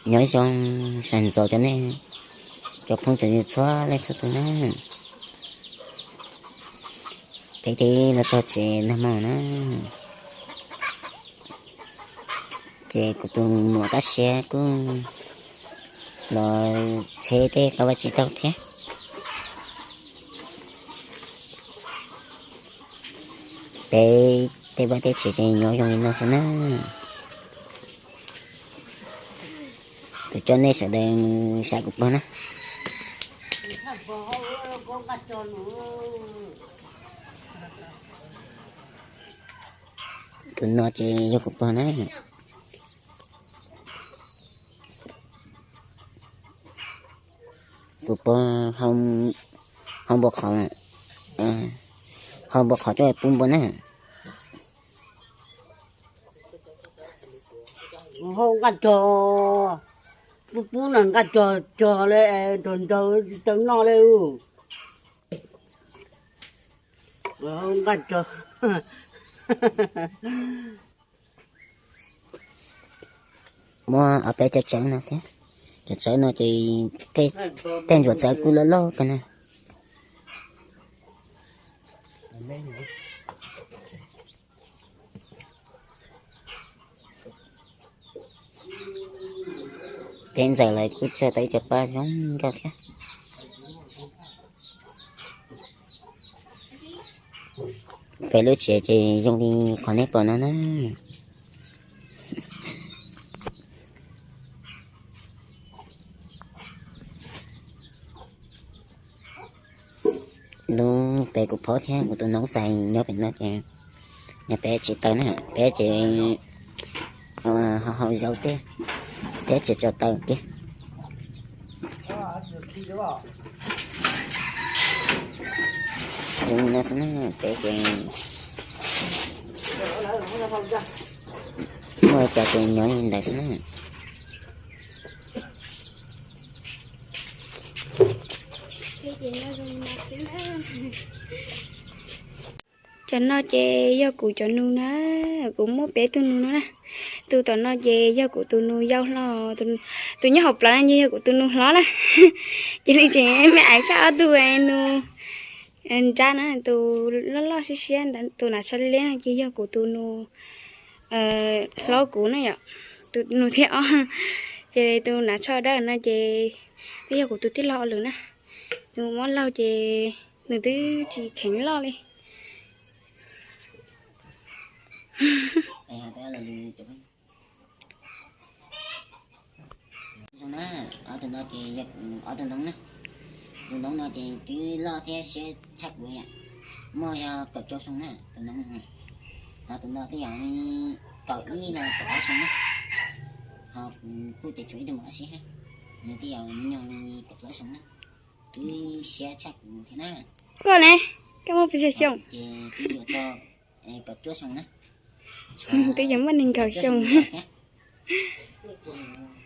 Nyob zoo, sawv ntxov cov nej cov phooj cov ywg txhua leej txhua tus na. Peb twb los txog tsev nag hmo na, ces kuv tus muam Kab Siab kuj los tsheb tej qab vaj tsev taug thiab. Peb tej vaj tej tsev ces nyob zoo li no xwb na. Kuv coj nej sawv daws mus saib kuv pog na. Tus no ces yog kuv pog na. Kuv pog hau npua qhov, hau npua qhov coj pub npua na. Hau nqaj cog, pub pub na, nqaj cog cog le, nrog ntaug tsis tau noj le. Hau nqaj cog. Muab ob peb cov tsawv no thiab. Cov tsawv no ces tej ntsuav txawv kuj loj loj kawg na. Peb ntxawm lawv kuj tso tau ib co pab zoo nkauj thiab. Peb lub tsev ces zoo li qhov nej pom no na. Lub pem kuv phob thiab kuv tus noov xais nyob pem no ces, nyob pem tsev taws na, peb tsev ho hau zaub tej, peb tsev tso taws tiag. Zoo no xwb na, peb ces muaj cov ces nyob li ntawd xwb na. Cov no ces yog kuv cov nus na, kuv muaj peb tug nus no na. Tus tom no ces yog kuv tus nus yau hlo, tus nyob hauv plawv no ces yog kuv tus nus hlob na. Ces nws tseem me aiv tshaj ob tug nus nrab na, tus loj loj siab siab, tus hnav tsho liab liab no ces yog kuv tus nus hlob kuv na yom, tus nus thib ob. Ces tus hnav tsho dawb no ces twb yog kuv tus tij laug ua lwm na. Nws muab laug ces nws twb tsis kheev loj li. Zoo na, ob tug no ces yog ob tug noov na. Tus noov no ces twb loj thiab siab tshaj kuv, muaj yog kaum rau xyoo na tus noov. Ho tus no twb yog kaum ib los kaum ob xyoo na. Ho kuv kuj ces tshuav ib tug muam siab, nws twb yog me nyuam li kaum plaub xyoo na. Twb siab tshaj kuv thiab na. Koj ne, koj muaj pes tsawg xyoo? Ces twb yuav txog kaum cuaj xyoo na. Twb yuav muaj nees nkaum xyoo.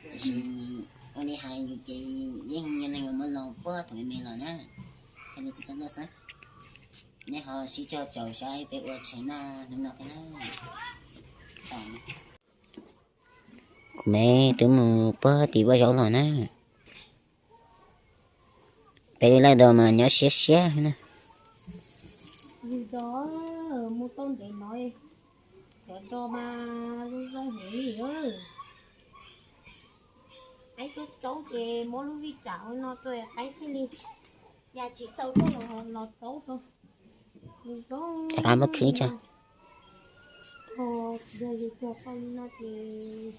Tab sis ua li hais yus ces yeej yog neeg uas muaj laus puag thaum me me los na, thiaj li tsis txawj loj xwb. Nej ho sib cog caum saib peb ua tshais noj hnub no thiab na. Kuv me twb mus puag tim vaj zaub los na. Peb laj dos mas nyob siab siab na. Yus dos mus tau ntev no, cov dos mas zoo zoo heev li. Qaib tsaub tsaub ces muab lub vij tsam ua no rau qaib xwb li. Yam tsis tau tuaj los los tsaub rau. Zoo zoo. Rov qab muab khwb tso. Yog yus cog tau li no ces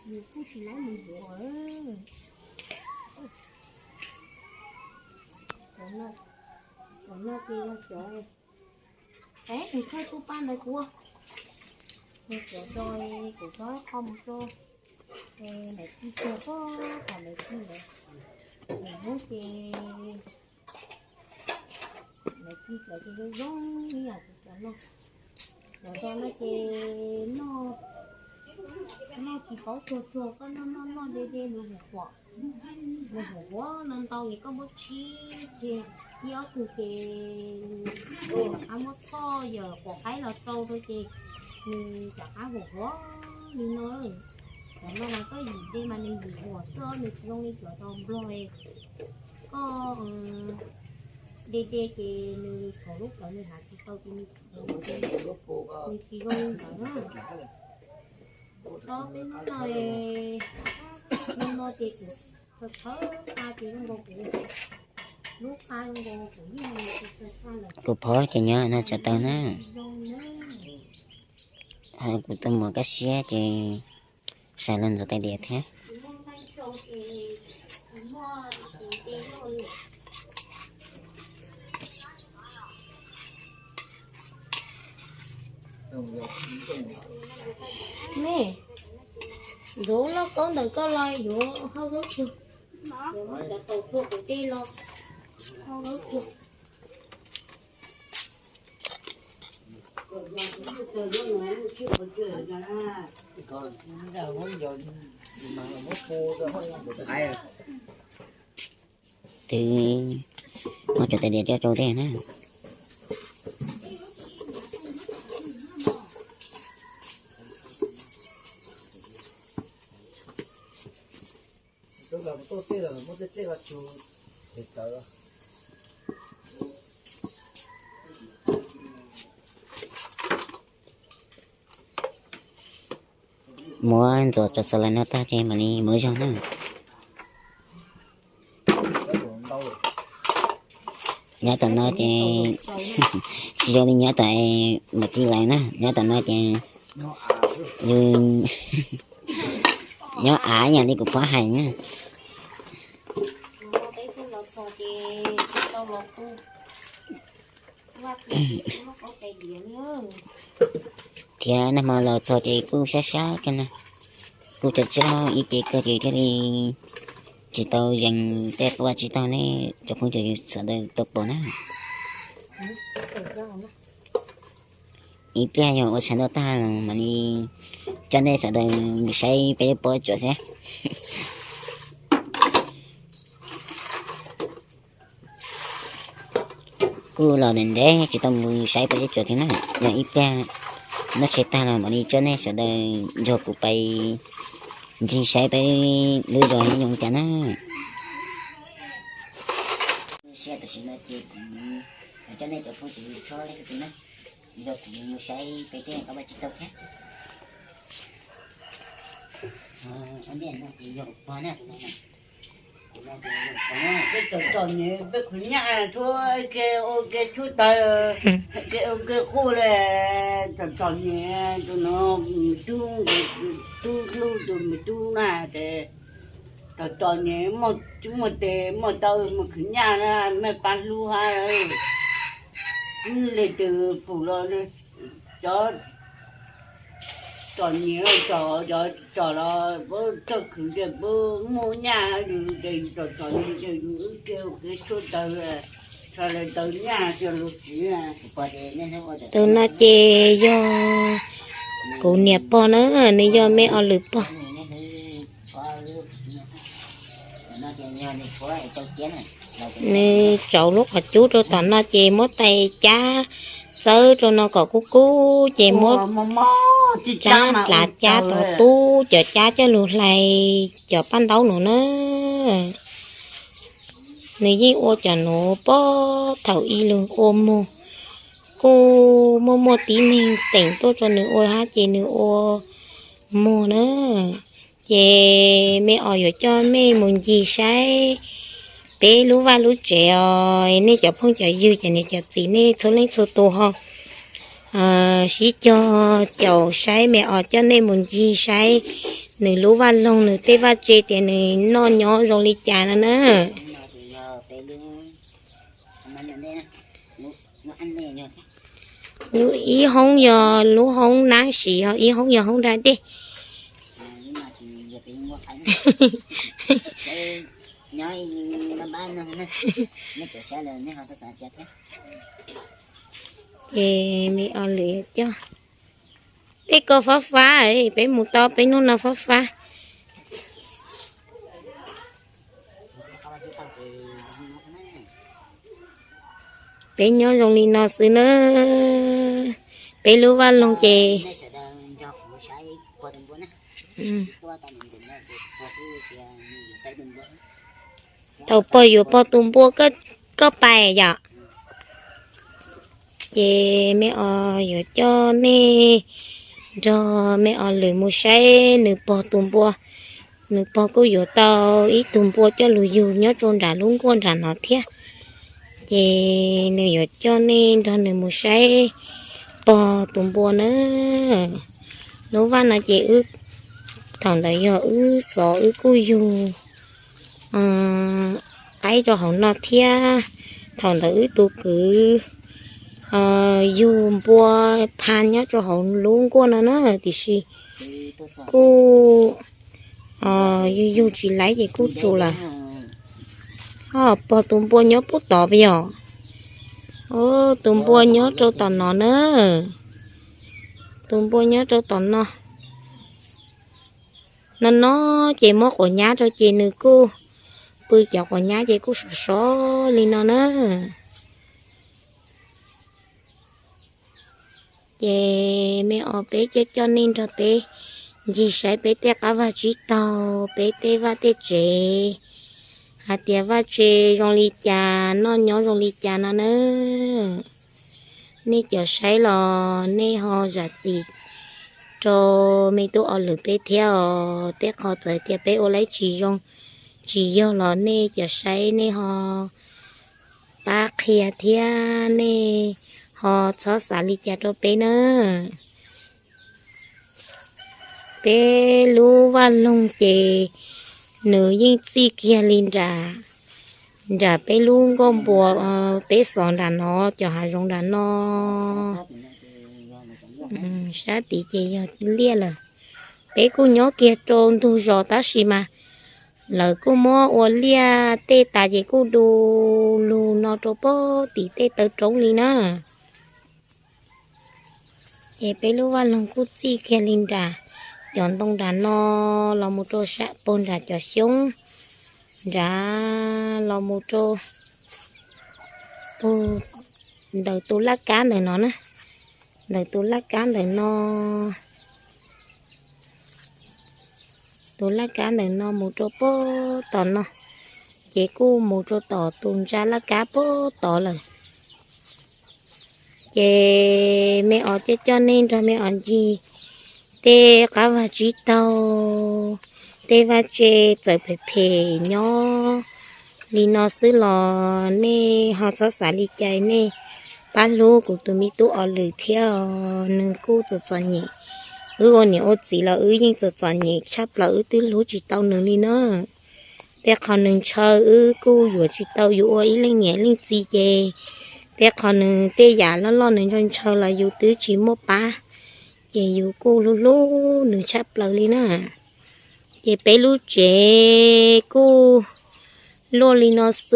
yus kuj tsis laib mus yuav. Cov no ces yog cov, es nws thaij tub pab ntawd kuv, nws cov tso, kuv tso qhov mus tso. Nws tsis cog pob, kom nws tsis lawm. Nws hnub ces nws tsis cov ces zoo zoo ib yam kuv cov no. Cov no no ces noj, noj tsis paub tsuag tsuag, koj noj noj noj de de nws huam huam. Nws huam huam no ntau ces koj muab tsib kiag ib ob tug ces nws rov qab muab txhoj yawm quav qaib los rau rau ces nws rov qab huam huam li no. Mas mas koj yim de mas nws yim huam xwb, nws tsis zoo li cov tau nplog. Koj de de ces nws thaum lub plawv nws hav tsis tau ces nws tsis zoo li ntawd na. Tsob peb hnub no, hnub no ces kuv thawv thawv qa ces zoo nkaus kuv, lub qa zoo nkaus kuv yeej tsis tau qa lawm. Kuv phob ces nyob no tsav tau na. Kuv tus muam kaj siab ces xav los ntxuav tais diav thiab. Me, ntxuav lauj kaub ntawm koj los yuav hau zaub tsuag. Cov tau tuaj kuv tej los hau zaub tsuag. Twb muab cov tais diav coj rau tej na. Muab ntxuav cov xav lais no tag ces mam li muab zog na. Nyob tom no ces tsis zoo li nyob tom Maiv Kim lawv na, nyob tom no ces yus nyob av ib yam li kuv phob hais na. Thiab nag hmo los txog ces kuj sab sab kawg na, kuj tsaug zog ib ce kawg ces thiaj li tsis tau zees tej quaj tsis taug nej cov phooj cov ywg sawv daws tau pom na. Ib pliag yog ua tshais ntuj tag los mam li coj nej sawv daws mus saib peb lub pob tsuas thiab. Kuj los ntev ntev tsis tau mus saib peb lub tsuas thiab na, yog ib pliag noj tshais tag los mam li coj nej sawv daws nrog kuv pais ncig saib peb lub zos zoo li cas na. Siab tam sim no ces kuv coj nej cov phooj cov ywg txhua leej txhua tus na, nrog kuv mus saib peb tej qab vaj tsib taug thiab. Peb txom nyem peb khwv nyaj txhua ke ua ke txhub tawg, ke ua ke quj li. Txom txom nyem tus no, tub, tub hlub tus me tub na ces txom txom nyem, muaj tes muaj taw mus khwv nyaj na, mej pab hlub hab. Ib leeg twg pum los cov txom nyem, cov txom los puab txawj khwv ces puab muaj nyaj, yus ces txom txom nyem ces yus wb ke ua ke txhub tawg, txhua le tawg nyaj coj lug tsiv. Tus no ces yog kuv niam pog na, nws yog mej ob lwm pog. Nws tsauv lub qhov cub rau tom no ces muab tais cab txawb rau no kom kub kub ces muab cab dlav cab tom tub cov cab coj lug hlais cov paj ntaub no na. Nws yeej ua cov nuav puag thaum ub lug ua muag, kuj muaj muaj tib neeg teem tuaj rau nws ua hab ces nws ua muag na. Ces mej os yuav coj mej mus ncig saib peb lub vaj lub tsev os, nej cov phooj cov ywg cov niam cov txiv nej txhua leej txhua tus ho sib cog caum saib, mej os coj nej mus ncig saib nws lub vaj loog nws tej vaj tse tias nws noj nyob zoo li cas no na. Lub ib hoob yog lub hoob nab sis, ho ib hoob yog hoob da dej. Ces mej os lwm coj tej ko fab fab, peb mus tau peb hnub no fab fab. Peb nyob zoo li no xwb na. Peb lub vaj loog ces Thaum pog yuav pog tus npua koj pais yom? Ces me os yuav coj nej nrog me os lwm mus saib nws pog tus npua. Nws pog kuj yuav tau ib tug npua coj lug yug nyob rau nram lub nkuaj nram no thiab. Ces nws yuav coj nej nrog nws mus saib pog tus npua na. Lub vaj no ces wb, thaum ntawd yog wb xov wb kuj yug qaib rau hauv no thiab. Thaum ntawd wb tus kwv yug npua pha nyob rau hauv lub nkuaj no na, tiam sis kuj yug yug tsis laib ces kuj tsum lawm. Pog tus npua nyob pub tod yom? Tus npua nyob rau tom no na. Tus npua nyob rau tom no. No no ces muab quav nyab rau ces nws kuj pw cov quav nyab ces kuj sov sov li no na. Ces me os peb coj coj nej nrog peb ncig saib peb tej qab vaj tsib taug, peb tej vaj tej tsev, hais tias vaj tse zoo li cas, noj nyob zoo li cas no na. Nej cov saib los nej ho zam txim rau me tub os lwm peb thiab os. Tej qho txawm tias peb ua laib tsis zoo tsis yog los nej cov saib nej ho pab qhia thiab nej ho txhob xav li cas rau peb na. Peb lub vaj loog ces nws yeej txij kiag li nram, nram peb lub nkuaj npua, peb xov nram no, cov hav zoov nram no. Sab tid ces yog liaj lawm. Peb kuj nyob kiag rau ntug zos tab sis mas lawv kuj muab ua liaj tej tas ces kuj du lug no rau pog tim tej taw roob li na. Ces peb lub vaj loog kuj txij kiag li nram cov ntoo nram no los mus rau sab pag nram cov xyoob nrad los mus rau pag ntawm tus laj kab ntawm no na, ntawm tus laj kab ntawm no, tus laj kab ntawm no mus rau pag tom no, ces kuj mus rau tom tus ntsa laj kab pag tod lawm. Ces me os coj coj nej nrog me os ncig tej qab vaj tsib taug, tej vaj tse txawm phem phem nyob li no xwb los nej ho txhob xav li cas, nej pab hlub kuv tus me tub os lwm thiab os. Nws kuj txom txom nyem, wb ua niam ua txiv los wb yeej txom txom nyem tshaj plaws, wb twb hlub tsis tau nws li na. Tej qho nws ntshaw wb kuj yuav tsis tau, yus ua ib leej niam leej txiv ces tej qho nws tej yam loj loj nws ntshaw ntshaw los yus twb tsis muaj pab, ces yus kuj hlub hlub nws tshaj plaws li na. Ces peb lub tsev kuj luaj li no xwb,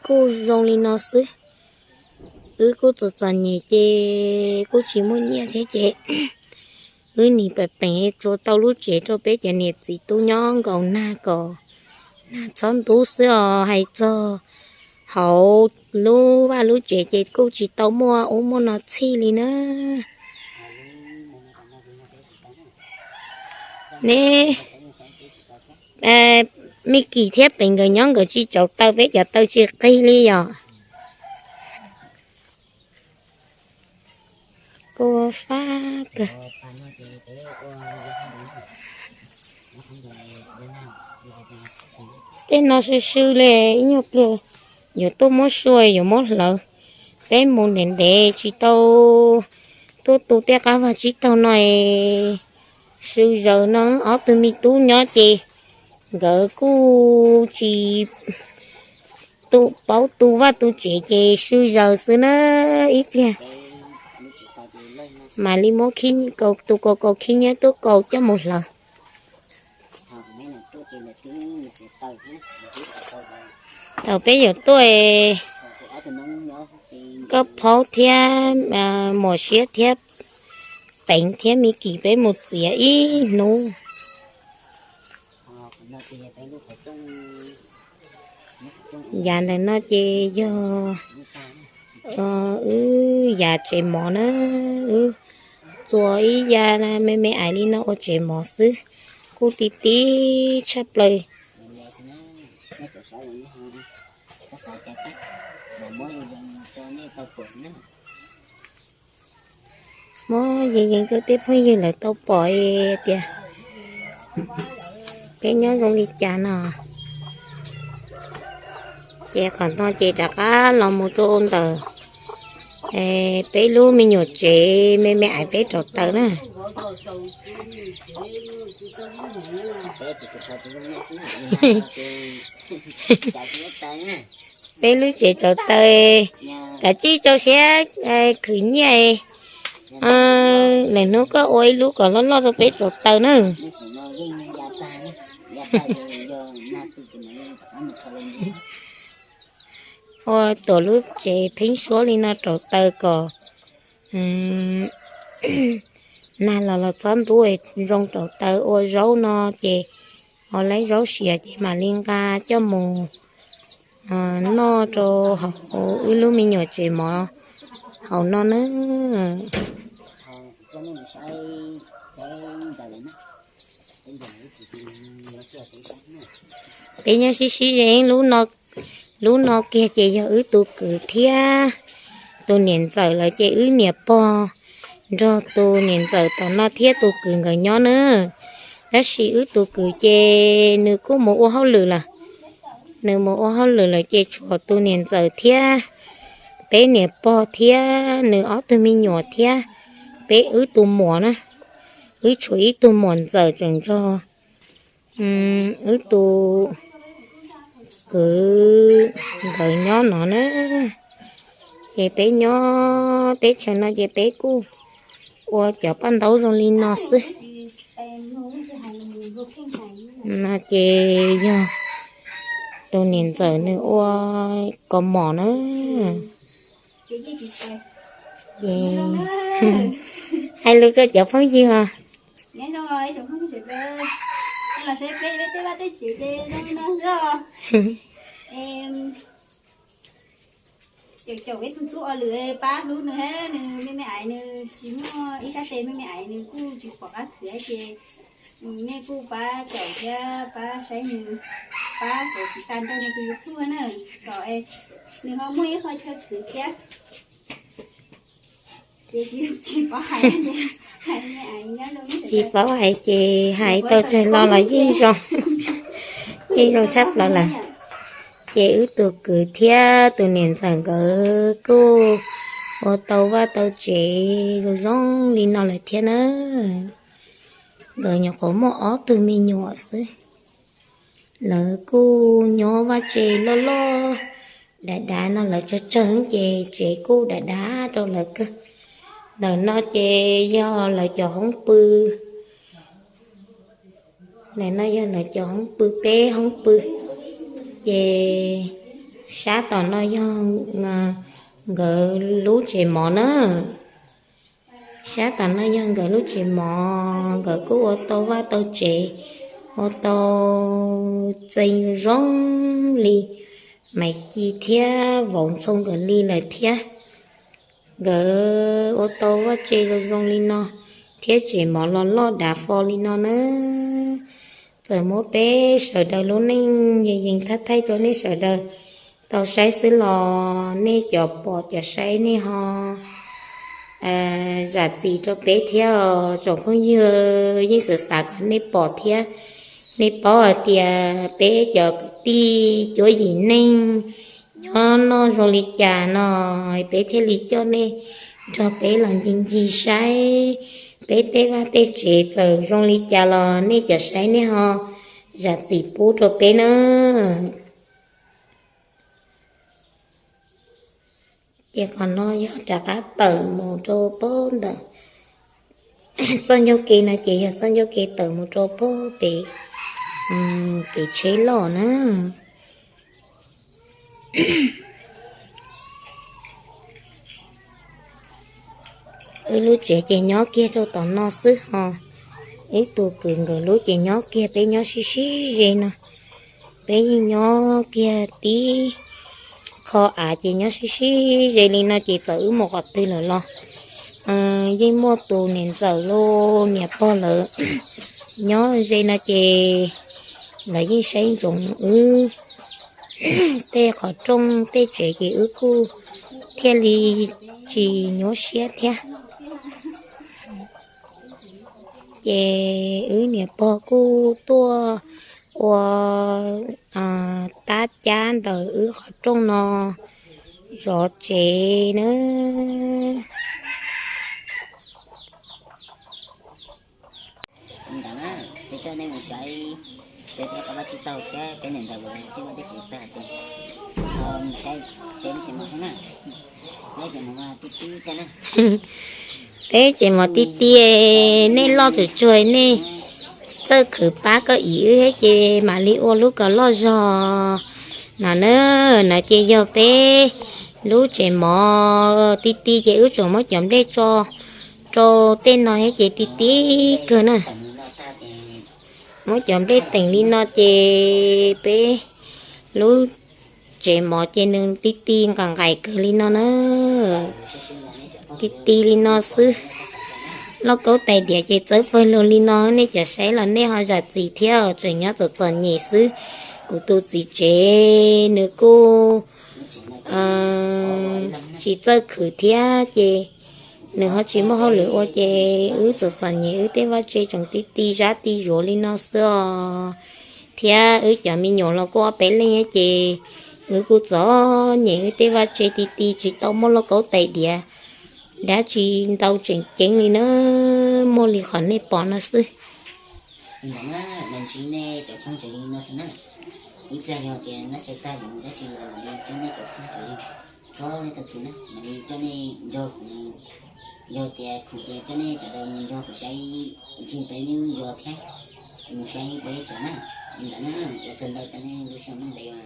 kuj zoo li no xwb. Wb kuj txom txom nyem ces kuj tsis muaj nyiaj thiab ces wb nim peem peem tsuav tau lub tsev rau peb cov niam txiv tub nyob nkaus nag kom nag txhob ntub xwb os. Hais txog hauv lub vaj lub tsev ces kuj tsis tau muaj ub muaj no txhij li na. Neb, Mej Kim thiab Peem nkawd nyob nkawd tsis caum taws, peb cov taws tsis qig li yom. Kua fab kawg. Tej no sw sw li, ib nyuag pliag yuav tuaj muab sua yuav muab hlawv. Peb mus ntev ntev tsis tau tuaj tu tej qab vag tsib taug no, sw zaws no. Ob tug me tub nyob ces nkawd kuj tsis tu paub tu vaj tu tsev ces sw zaws xwb na. Ib pliag mam li muab tus kaus kaus khib nyiab tuaj kaus coj mus hlawv. Thaum peb yuav tuaj, koj phaub thiab Muam Siab thiab Peev thiab Mej Kim peb mus txiav ib hnub. Yav ntawm no ces yog wb yav tsev mov na, wb Txuas ib ya me me ais li no ua tsev mov xwb, kuj ti ti tshaj plaws. Muab yees yees rau tej phooj ywg lawv tau pom tias peb nyob zoo li cas no. Ces qhov no ces rov qab los mus rau ntawm peb lub me nyuam tsev me me ais peb rauv taws na. Peb lub tsev rauv taws, kav tsij rau siab khwv nyiaj. Lwm hnub koj ua ib lub kom loj loj rau peb rauv taws na. Ua tuam lub tsev pheeb suab li no rauv taws kom nag los los txhob ntub, zoo rauv taws ua zaub no ces ho laib zaub siav ces mam li nqa coj mus noj rau hauv wb lub me nyuam tsev mov hauv no na. Peb nyob sib sib ze, lub no kiag ces yog wb tus kwv thiab tus niam ntxawm lawm ces wb niam pog nrog tus niam ntxawm tom no thiab tus kwv nkawd nyob na. Tab sis wb tus kwv ces nws kuj mus ua hauj lwm lawm. Nws mus ua hauj lwm lawm ces tshuav tus niam ntxawm thiab peb niam pog thiab nws ob tug me nyuam thiab peb wb tus muam na. Wb tshuav ib tug muam ntxawm tseem nrog wb tus kwv nkawd nyob no na. Ces peb nyob teb chaws no ces peb kuj ua cov paj ntaub zoo li no xwb. No ces yog tus niam ntxawm nws ua kaus mom na. Ces hais lus rau cov phooj ywg os. Caum caum peb tug tub ua lwm pab hlub nws thiab nws me me ais nws tsis muaj ib sab tes, me me ais nws kuj tsis pom qab khwv ces nej kuj pab caum thiab pab saib nws, pab kom tsis tas nrog nws tus YouTube na, kom nws ho muaj ib qho chaw khwv thiab. Tsis paub hais ces hais tau tsawg lo los yeej zoo, yeej zoo tshaj plaws lawm. Ces wb tus kwv thiab tus niam ntxawm nkawd kuj ua tau vaj tau tsev zoo zoo li no lawm thiab na. Nkawd nyuam qhuav muaj ob tug me nyuam xwb. Lawv kuj nyob vaj tse loj loj dav dav no, lawv tsawg tsawg ces tsev kuj dav dav rau lawv kawg. Ntawm no ces yog lawv cov hoob pw. Ntawm no yog lawv cov hoob pw, peb hoob pw. Ces sab tom no yog nkawd lub tsev mov na. Sab tom no yog nkawd lub tsev mov, nkawd kuj ua tau vaj tau tsev, ua tau txee zoo li maiv ci thiab vauv ntxhoo nkawd li lawm thiab. Nkawd ua tau vaj tse zoo zoo li no thiab tsev mov los loj dav fo li no na. Txawm muab peb sawv daws lub neej yees yees thaij thaij rau nej sawv daws tau saib xwb los nej cov pom cov saib nej ho zam txim rau peb thiab os tsoom phooj ywg. Yeej xav xav kom nej pom thiab nej paub hais tias peb cov kwv tij cuab yim neej nyob noj zoo li cas no, peb thiaj li coj nej nrog peb los ncig ncig saib peb tej vaj tej tsev. Txawm zoo li cas los nej cov saib nej ho zam txim pub rau peb na. Ces qhov no yog rov qab tawm mus rau pem ntawm txoj ncauj ke no ces yog txoj ncauj ke tawm mus rau pem kev tsheb loj na. Wb lub tsev ces nyob kiag rau tom no xwb ho. Wb tus kwv nkawd lub ces nyob kiag, peb nyob sib sib ze no. Peb yeej nyob kiag tib qho av ces nyob sib sib ze li no ces txawm wb mus qhov twg lawm los Yeej muaj tus niam ntxawm los niam pog lawv nyob ze no ces lawv yeej saib ntsoov wb tej qhov rooj tej tsev ces wb kuj thiaj li tsis nyuaj siab thiab. Ces wb niam pog kuj tuaj ua tab cab ntawm wb qhov rooj no zov tsev na. Ntawd na, peb coj nej mus saib, peb peb qhov vaj tsib taug thiab peb niam ntxawm lawv tej vaj tej tsev tag ces mus saib peb lub tsev mov thiab na. Peb ces mov tib tib, peb ces mov tib tib, nej loj tsuag tsuag nej txawj khwv pab koj ib wb thiab ces mam li ua lub kom loj zog no na. No ces yog peb lub tsev mov tib tib ces wb tseem muab cov nplej tso rau tej no thiab ces tib tib kawg na. Muab cov nplej teem li no ces peb lub tsev mov ces nws tib tib nqaim nqaim kawg li no na. Tib tib li no xwb. Lauj kaub tais diav ces txawv pawg lug li no, nej cov saib los nej ho zam txim thiab, tseem nyob txom txom nyem xwb. Kuv tus txiv tsev nws kuj tsis txawj khwv thiab ces nws ho tsis muaj hauj lwm ua ces wb txom txom nyem, wb tej vaj tse tseem tib tib zab tib zuav li no xwb os. Thiab wb cov me nyuam los kuj ob peb leej ces wb kuj txom nyem, wb tej vaj tse tib tib tsis tau muaj lauj kaub tais diav dab tsi ntau tseem ceeb li na, muaj li qhov nej pom no xwb. Ntawm na, mas ntsib nej cov phooj ywg no xwb na. Ib pliag yog tias noj tshais tag yuav mus dab tsi los mam li coj nej cov phooj ywg, txhob nej txhob tu na, mam li coj nej nrog kuv, yog tias khwv ces coj nej sawv daws mus nrog kuv saib ntsis peb lub zos thiab, mus saib peb cov na. Ntawm na, ua tsaug ntau rau nej lub sij hawm nyob ntawd os.